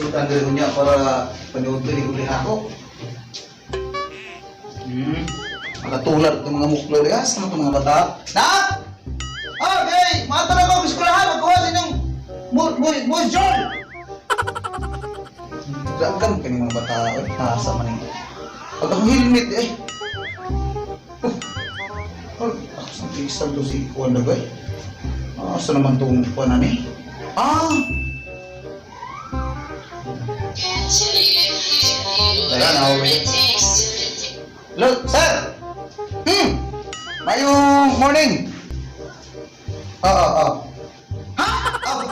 Isudan diri niya para paniudto ni kong ako. Makatulad itong mga muklo rin. Asa itong mga bata? Na! Okay! Mata na ko! Eskwelahan! Magkuha sa inyong Mujol! Dagan ka mga bata. Ay, asa man eh. Pag akong helmet eh. Oh. Oh, ako sa tisang to si Kuan Dagay. Asa naman itong kuan na ni? Ah! Tara na, okay. Hello, sir! Mayong morning! Oo, oo. Ha? Oh.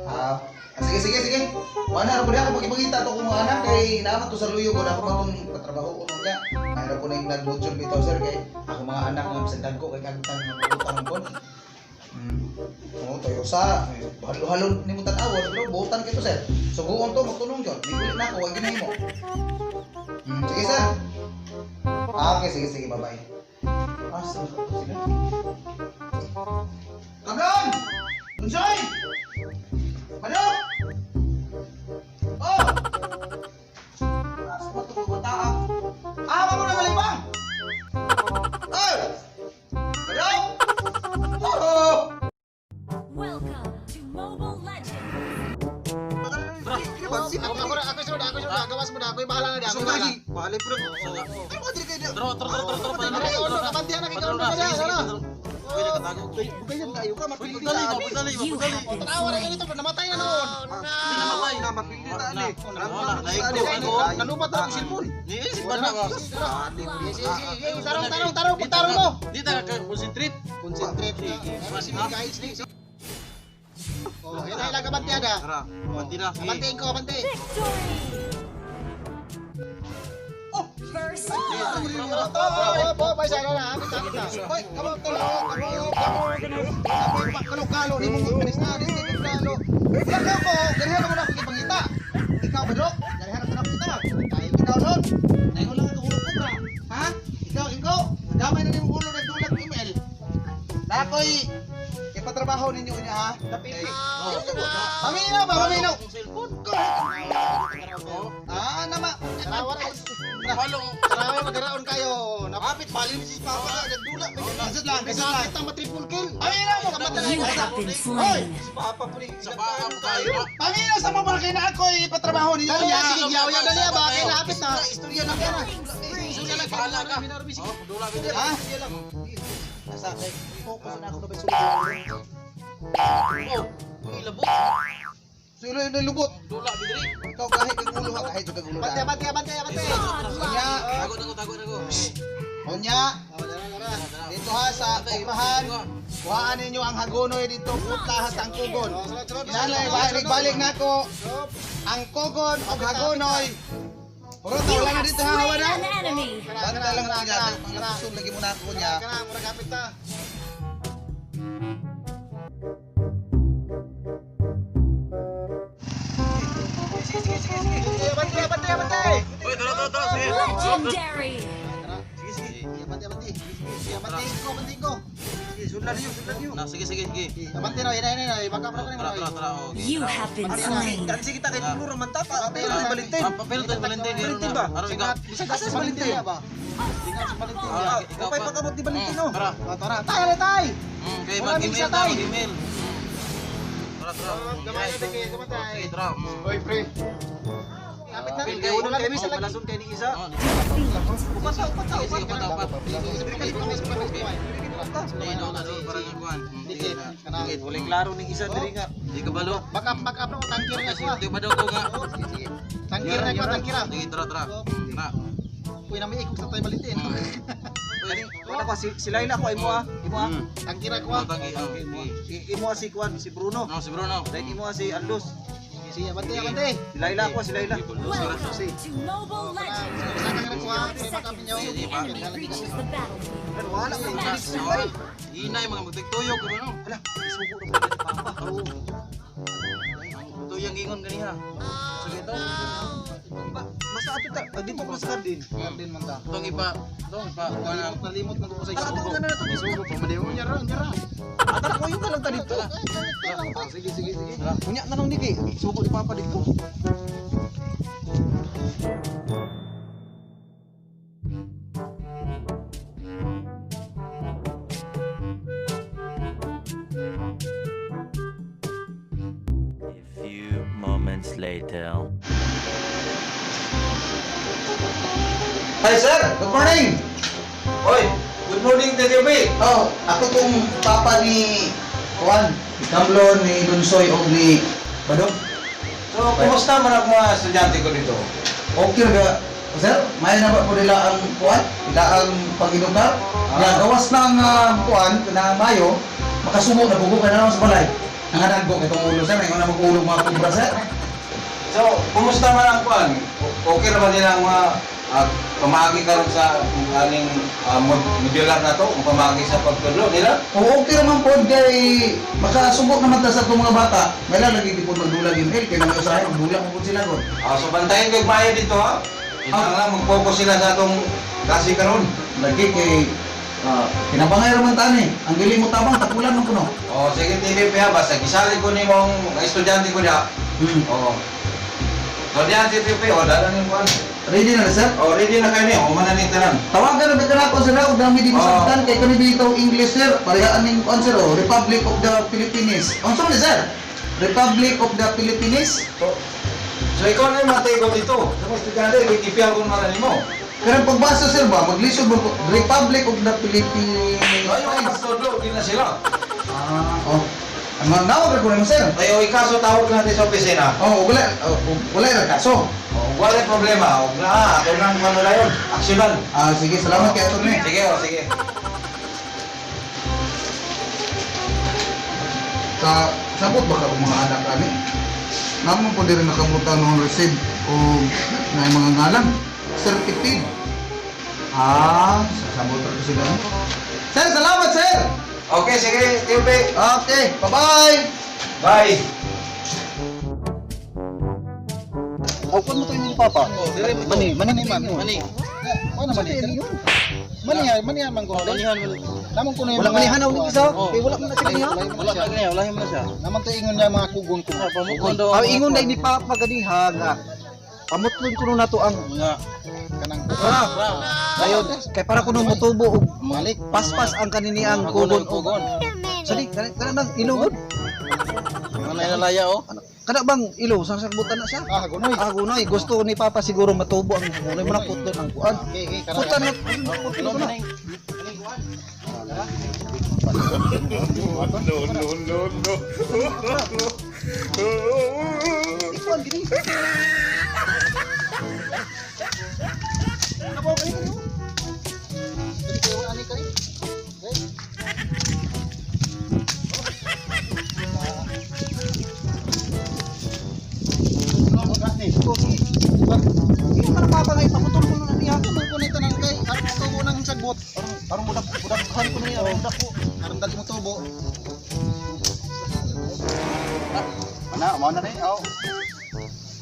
Ah, sige, sige, sige. Wala na po ako pag-ipangita to kung mga anak kay naman to sa luyo ko na ako matong katrabaho ko niya. Mayroon po na yung nag-motion bitaw sir kay ako mga anak nga bisan dagko kay kagutang nga utang ko. Oo, tayo sa halo-halo ni mo tan-awon pero buotan kito sir. Suguon to magtulong jud. May na ako wag ginahimo. Sige sir. Ah, okay, sige, sige, bye-bye. Ah, saan ka to sila? Kamron! Lunsoy! Manok! Oh! Asa ba itong bata ah? Ah, wag mo na malipang! Oh! Manok! Oh! Welcome to Mobile Legends. Ako sunod, ako sunod, gawas mo na, ako bahala na, ako bahala. Balik bro. Ano ba dili kayo? Tro, tro, tro, tro, tro, Ay, ono, kabantihan na, kikaw na, ano? Bukayan kayo ka, mapildi Pagdali ta mo, ani. pagdali mo, You pagdali. have been Tanawa na slain. ganito, namatay na noon. Namatay. Na mapildi ta ani. Wala, naik ko, ano? Nalupat na ang cellphone. Ni si bana ba? Sige, sige, sige, tarong, tarong, tarong, pagtarong mo. Di ta ka concentrate. Concentrate. Sige, Oh, yun ay lang kabantihan na. Tara, banti na. Kabantiin ko, kabanti. Victory! Oh! First blood. Oh, oh, oh, sana na, kita, kita. Hoy, kamo kalo, kamo, kamo, kamo, kalo, kalo, di mo kanis na, di mo kalo. Ikaw ko, ganihan mo na ako ipangita. Ikaw badok, ganihan mo na ako kita. Ikaw ron, naingon lang ako ulo kobra. Ha? Ikaw, ikaw, gamay na nimo ulo nagdulag email. Nakoy, ipatrabaho ninyo niya ha. Dapili. Paminaw ba, paminaw. Cellphone. Ah, nama. Tarawa na. Palong. Tarawa, magaraon kayo. Napapit, bali si Papa, nagdula. Lisod lang, lisod lang. Sakit ang matriple kill. Paminaw mo. You have been slain. Papa po ni. Sa baka mo tayo. Paminaw sa mga kay na ako'y ipatrabaho ninyo Dali, niya. sige, yaw, yaw, dali, ba? Kaya napit na. Istorya lang yan. Sige, bahala ka. Oh, dula gid. Ha? Nasa kay focus na ako na ba Oh, ilabot. sulo yung lubot. Dula bidri. Ikaw kahit kag ulo ha, kahit kag ulo. Bante, bante, bante, bante. Unya, Tago, tago, tago, tago. unya. Oh, dara, dara. Dito ha sa Ukrahan. Kuhaan ninyo ang hagonoy dito punta ha sa ang kugon. Oh, sunod, sunod, Kinahanglan sunod, balik balik nako sunod. ang kugon og hagonoy. Puro You wala na have dito ha, wala slain na. an enemy. Banta lang na niya, panglapuson lagi mo na ako niya. Kana, mura kapit ta. Sige, sige, sige, sige. Sige, bante, bante, bante. Oy, tara, tara, tara. Sige. Legendary. Sige, sige. Sige, bante, bante. Sige, bante ko, bante ko. Sige, sundan niyo, sundan niyo. Na, sige, sige, sige. Abante na, ina, ina, ina. Baka pa Tara, tara, tara. Okay. You have been slain. Kasi kita kay Tuluro man ta, pa Valentin. Ah, papel to Valentin. Valentin ba? Aron ikaw. Bisag sa Valentin ba? Ah, ikaw Upay pa. pagkabot ni Valentino. Tara. Oh, tara. Tay, tay, tay. Okay, Wala mag-email misa, ta, tay. mag-email. Tara, tara. Gamay na kay gamay. Sige, tara. Oy, pre. Kapit na rin. Kay Wala kami sa lagi. kay ni isa. Oh, Defeat. Upat upat Sige, sige, upat, upat. Sige, Sige, doon na, doon, parang yung kuwan. Sige, Kana. Wala klaro ning isa diri nga. Di ka balo. Backup, backup na ko tangkir na Kasi ko. di ba daw ko nga. Sige, sige. Tangkir na ko, tangkir. Sige, tara, tara. Tara. Uy, nami ikog sa tay Valentin. Uy, Wala ko si si Laila ko imo ah. Imo ah. Tangkir ako. oh, tangi, oh, sige. Imo ah si Kwan, si Bruno. No, si Bruno. Dahil imo ah si Andos. Sige, abante, abante. Si Laila ko si Laila. Welcome to Mobile Legends. Sa kang ko, 5 pre, backup seconds ninyo. till the enemy reaches the battlefield. Pero wala ko Smash connection them. bay. Hinay mga magtigtuyog ka ba no? Hala, isugo na po ni Papa. Tuyog Ito yung gingon ganiha. Sige to. Basta ato ta, dito ko sa garden. Garden man ta. Itong ipa, itong ipa. Nalimot, nalimot man ko sa Tara, ato na na to. Isugo pa man unya ra, unya ra. Atara ko yung talang ta dito. Ah, sige, sige, sige. Unya na lang ni kay sugo ni Papa dito. A few moments later. Hi sir, good morning. Oy, good morning Teddy. Oh, ako tong papa ni Juan, ni Kamlon, ni Dunsoy o ni Badong. So, kumusta man ang mga estudyante ko dito? Okay ra ba? Sir, may na ba po nila ang kuan? Nila ang pag-edukar? Ah. Gawas na ang kuan na Mayo, makasumo na bugo ka na naman sa balay. Nanganagbo kitong ulo sir, ngayon na mag-ulog mga kubra sir. So, kumusta man ang kuan? Okay ra ba nila ang mga pamaagi karon sa aning modular na to, ang pamaagi sa pagtudlo nila? Oo, okay naman po kay makasubo naman ta sa itong mga bata. May lagi di po magdulag yung mail, kaya naman usahay, magdulag mo po sila ko. So bantayan kay maayo dito ha. Kinahanglan mag-focus sila sa atong klase karon. Lagi kay kinabangay raman tani. Ang dili mo tabang tapulan man kuno. Oh, sige TV pa basta gisali ko nimo ang mga estudyante ko diha. Oh. So diyan si TV, oh, dala ning kuan. Ready na na sir? Oh, ready na kayo ni, oh, man na ning tanan. Tawagan na ba ka ako sir og dami di masabtan kay kami dito English sir. Parehaan ning kuan sir oh, Republic of the Philippines. Unsa man ni, sir? Republic of the Philippines. So ikaw na yung matay ko dito. Sa mga estudyante, Wikipedia ko man nimo. Pero pagbasa sir ba maglisod ba ko Republic of the Philippines. Ay, yung pagtudlo, di na sila. Ah, oh. Ang mga nawag ko naman sir. Ay, o ikaso tawag natin sa opisina. Oh, wala oh, wala ra kaso. Oh, wala problema. Huwag na, ako nang ano na yun. Aksyonan. Ah, sige, salamat kay attorney. Sige, oh, sige. Sa sabot ba ka mga anak ani? Namo po diri nakabutan ng receive o na yung mga ngalan. Certificate. Ah, sasabot ra ko sila. Sir, salamat sir. Okay, sige, TP. Okay, bye-bye. Bye. Open mo to yung papa. Mani, mani man. Mani. Ano mani? Mani, mani man ko. Manihan mo. Namon ko na yung Wala mga- manihan ang isa. Oh. Eh, wala man na sila niya. Wala pa niya, wala mo na siya. Naman to ingon niya mga kugon ko. Pamukon daw. Ang ingon dai ni papa ganiha nga pamutlon kuno nato ang Mga Kanang ah, dayon kay para kuno motubo og malik. paspas ang kaniniang kugon og kugon. Sali, kana kana nang ilugod. Mga nalalaya oh. Ano, kana bang ilo sa sagbutan na siya? Ah, gunoy. Ah, gunoy, gusto ni Papa siguro matubo ang gunoy mo nang putlon ang kuan. Okay, okay, kanang. Putan na putlon ko na. No, no, no. Ikuan gini. Nabo kayo gini. Dili kayo ani kay. Okay. Hindi man Papa ngay pamutol ko na niya. Ako man ko nito nang kay aron tubo nang sagbot. Aron mo dak budakhan ko niya, aron dako. Aron dali mo tubo. Ana, mao na ni. Aw.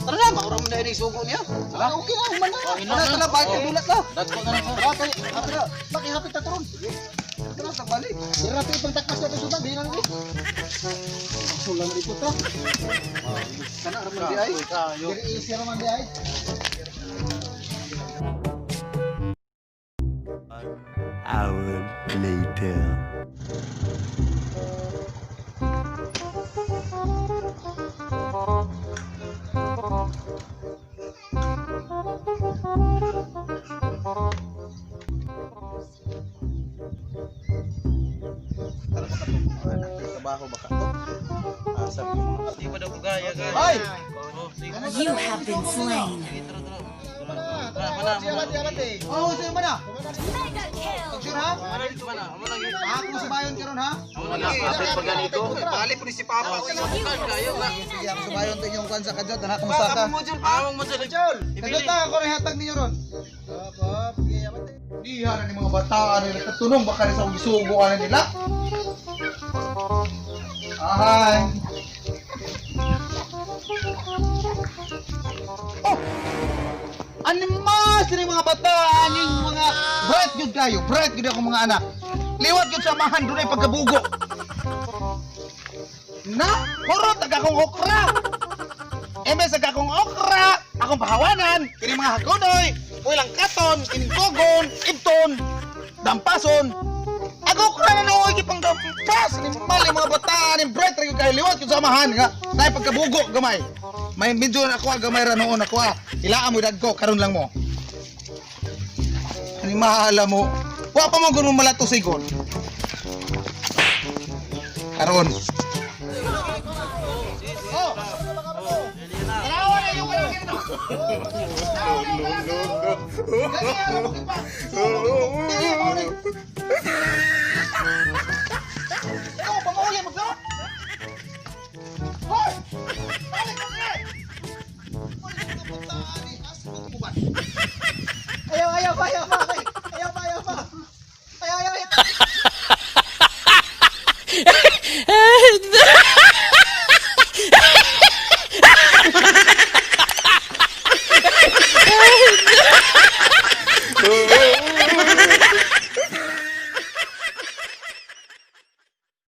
Tara na, maura mo na ini sugo niya. Ah, okay na, human na. Tara, tara, bakit dulat na. Dagko na lang. Ah, kay, ah, bakit hapit ta turon? Tara, sa balik. Diri na ito ipang takpas na ito sudan, di na ni. Sulang dito ta. Kana ra man di ay. Diri easy ra man di ay. Hour later. Tara baka to. Anak, trabaho baka to. Asa ko. Di pa daw ko gaya gaya. Ay! Oh, sige. You have been slain. Tara, tara. Tara, tara, tara, tara. Oh, sa'yo man na. Mega kill. Sure ha? Mana dito mana? Amo lagi. Ako sa bayon karon ha. Amo lagi. Apit pa ganito. Bali po ni si Papa. You have slain Sige, an ako sa enemy. bayon to inyong kwan sa kadyot. Anak, kumusta ka? Among mo sila. Kadyot na ako rin hatag ninyo ron. Hop, hop. Okay, abante. Diha na ni mga bataan nila. Katunong baka rin sa gisugo ka na nila. Ahay. Animas ni mga bata, aning mga bright gyud kayo, bright gyud ako mga anak. Liwat gyud sa amahan dunay pagkabugo. Na, hurot ang akong okra. Embes ang akong okra, akong pahawanan, kini mga hagonoy, ulang katon, kining kogon, ibton, dampason. Ang okra na nooy gipang dampas ni mali mga bata ni bright ra gyud kayo liwat gyud sa amahan nga naay pagkabugo gamay. May medyo na ako ah, gamay ra noon ako ah. Ilaa mo edad ko karon lang mo. Ani mahala mo. Wa pa mo gun malato sigon. Karon. Oh. Tanawa na yung kanang kino. No, no, no. Gani mo kipa. Dili mo ni. Ikaw panguli mo sa. Hoy! Balik ka ni. Ayaw, ayaw, ayaw pa.